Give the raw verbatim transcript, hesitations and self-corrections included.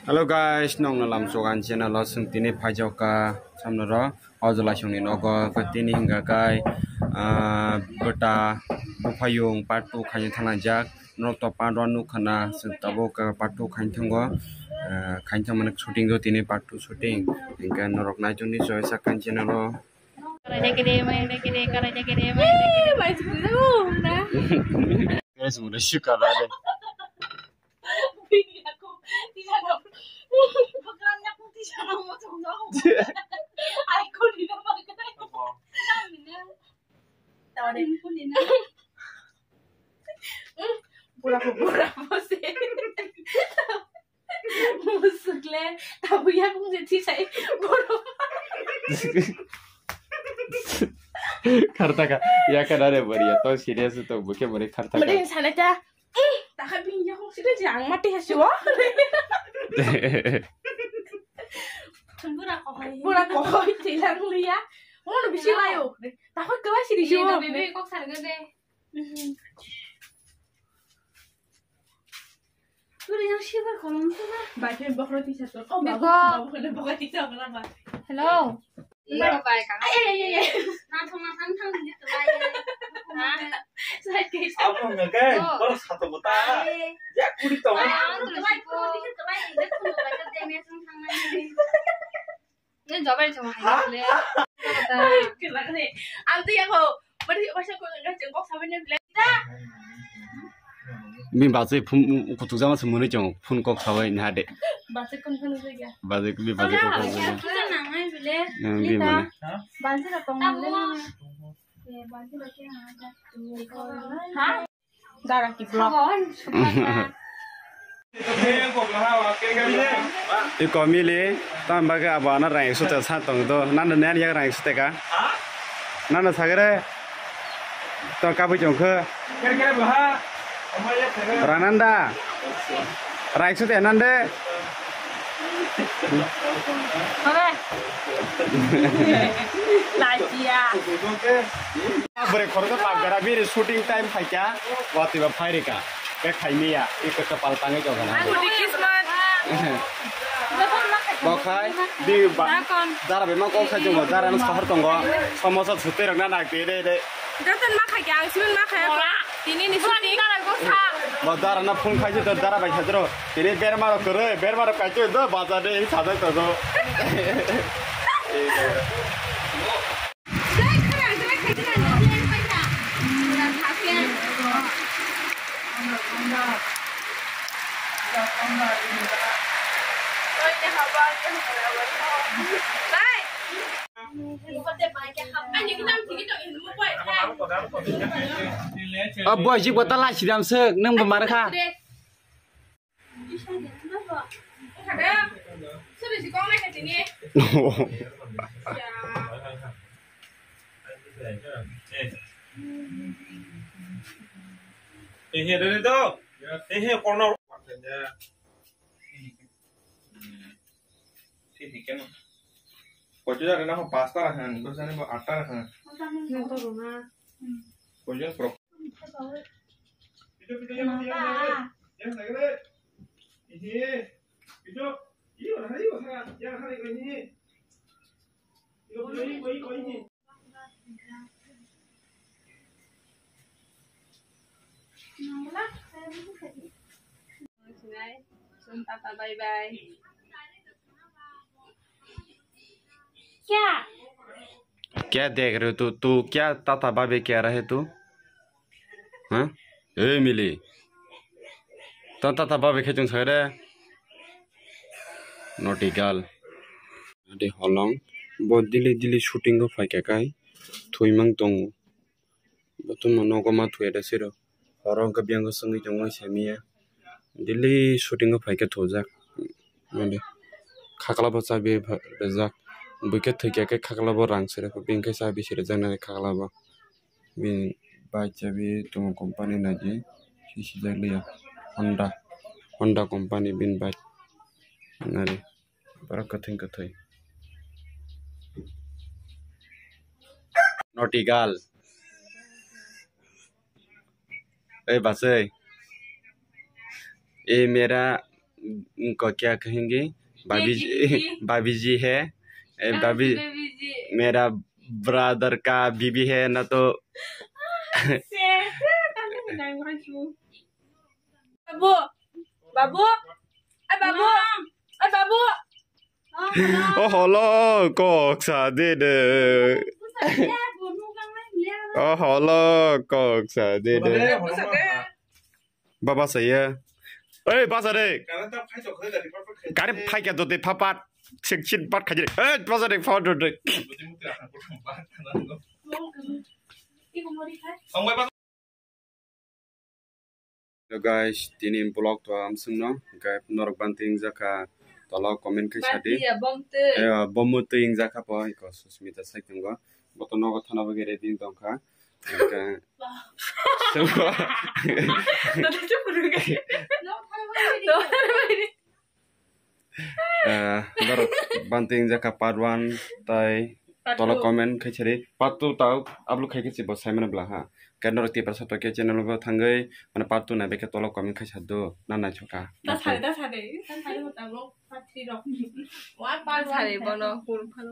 Hello guys, nongno lamsogan channel o chwng tini phaijokka samno ro Ojolai songni nogo tini hingka kai, ah, bwta buphayung part two khaina thangjak. Norok to part one nukha na, chwng tabuk part two khaina thango. Ah, khaina thangmani shooting do tini part two shooting. Hingke norok naichungni choi sakani channel o. Karai jagede, mai jagede, karai jagede, mai jagede. Mai jagede, oh, na. Guys, mura shikara de. Pura, pura, pura, pura. Musukle, tabuk yakung je thisai borok. Khartaka, yakana re bariya, to serious to bukhe bari khartaka. Bari sana ta, eh, takha bini yakung sida je ang mati hasiwo. Pura kohoi. Pura kohoi, tilang liya. Mono bisi layo. Takha kelas ini siwo. Bebe kok sarga de. Turi yang sibar kolom tu na. Baikhe bokhro tisa to. Oh, bego. Babu khole bokhro tisa bola ba. Hello. Iya, baik, Kak. Ay, ay, ay, ay. Nang thong, nang thang, thang, gitu, baik. Hah? Sakit. Apa nggak, guys? Oh. Baru satu kota. Ay. Ya, kulit tong. Ay, ang tulis ko. Tulis ko, baik. Dia tuh baik, dia punya thang, thang, thang. Nini jobai chuma hai le. Kela kele. Ang tu yang ho. Mari, masa ko nggak jengkok sampai ni bilang. Bini bachwi phone kutuk jama se mwnwi chong phone kok sawi ni hade. Bachwi kon kon sawi ya. Bachwi bi bachwi kok sawi. Kita nang hai bile. Yang bi mana? Bachwi la tong le. Ha? Dara kiplok. Iko mili, tamo bagwi abo ano rang ekso taka sa tong do. Nanda nani yak rang ekso taka. Nanda sagere. To kabui chong khe. Rananda. Rang ekso taka nande. Oke. Lajia. Bwrwi khoroksa pap gara bini shooting time phaikha, watwi ba phairika. Be khaimiya, iko kapal tangwi tongkha na. Ani kismat. Bokhai, bi ba, dara be ma kok khai tongo, dara no sohor tongo. Samosa sute rok na nak de de de. Joton ma khai ang simin ma khai. Tini ni shooting. Bo dara na phone khai to dara bai khai ro. Tini berma ro kore, berma ro kai to do baza de sajai to do. Abo jik bota la sidam sek nang bo mar kha. Ehe, dede to. Ehe, kono. Sisi keno. Kocho jare na ho pasta rakha, dos jare bo atta rakha. Nang to rona. Kocho pro. Pito, pito, ya, ya, ya, ya, ya, ya, ya. Ehe. Pito. Iyo, hari, iyo, hari, ya, hari, ehe. Iyo, iyo, iyo, iyo, ehe. Tata, bye bye. Kya? Kya dekh rahe ho tu? Tu kya tata bye bye kya rahe tu? Ha? Ei mili. Ta ta ta babe khe chwng sai re. Naughty girl. Ade holong. Bo daily daily shooting o phai kha kai. Thwi mang tongo. Bo tongma nogo ma thwi da siro. Horo wngkha biyang swngwi tongo samiya. Daily shooting o phai khe thujak. Ade. Khakla bo chabi rijak. Bwkhe thwi kha khe khakla bo rang siri. Bini khe chabi siri jaknai khakla bo. Bini bike chabi tongo company naidi sisijak liya Honda, Honda company bini bike nari borok kwthwng kwthwi. Naughty girl. Ei bachai. Ei mera. इनको क्या कहेंगे? भाभी जी, भाभी जी है। ए, भाभी, भाभी जी। मेरा ब्रदर का बीवी है ना तो। Babu, babu, ai babu, ai babu. Oh, hello, kok sa de de. Oh, hello, kok sa de de. Baba saya. Oi, basa de. Kare phai kya dote phapat. Sik sit pat khaji. Oi, basa de phapat dote. Hello guys, tini vlog to amsungno. Guys, norok banting jaka tolo comment khai sadi. Bati ya bom twi. Eh, bom twi ingjaka po, iko Susmita sai tongo. Boto nogo thana bagwi ready tongkha. Hingke. Tata chupuru ke. Eh, norok banting jaka part one tai tolo comment khai sadi. Part two tau upload khai khe si bo sai mano bla ha. Kan norok tipra sa toke channel bo thangwi mane part two na beke tolo comment khai sadi na nai choka. Ta sari, ta sari. Ta sari mo tabo part three rok. Wa part one sari bono kur phalo.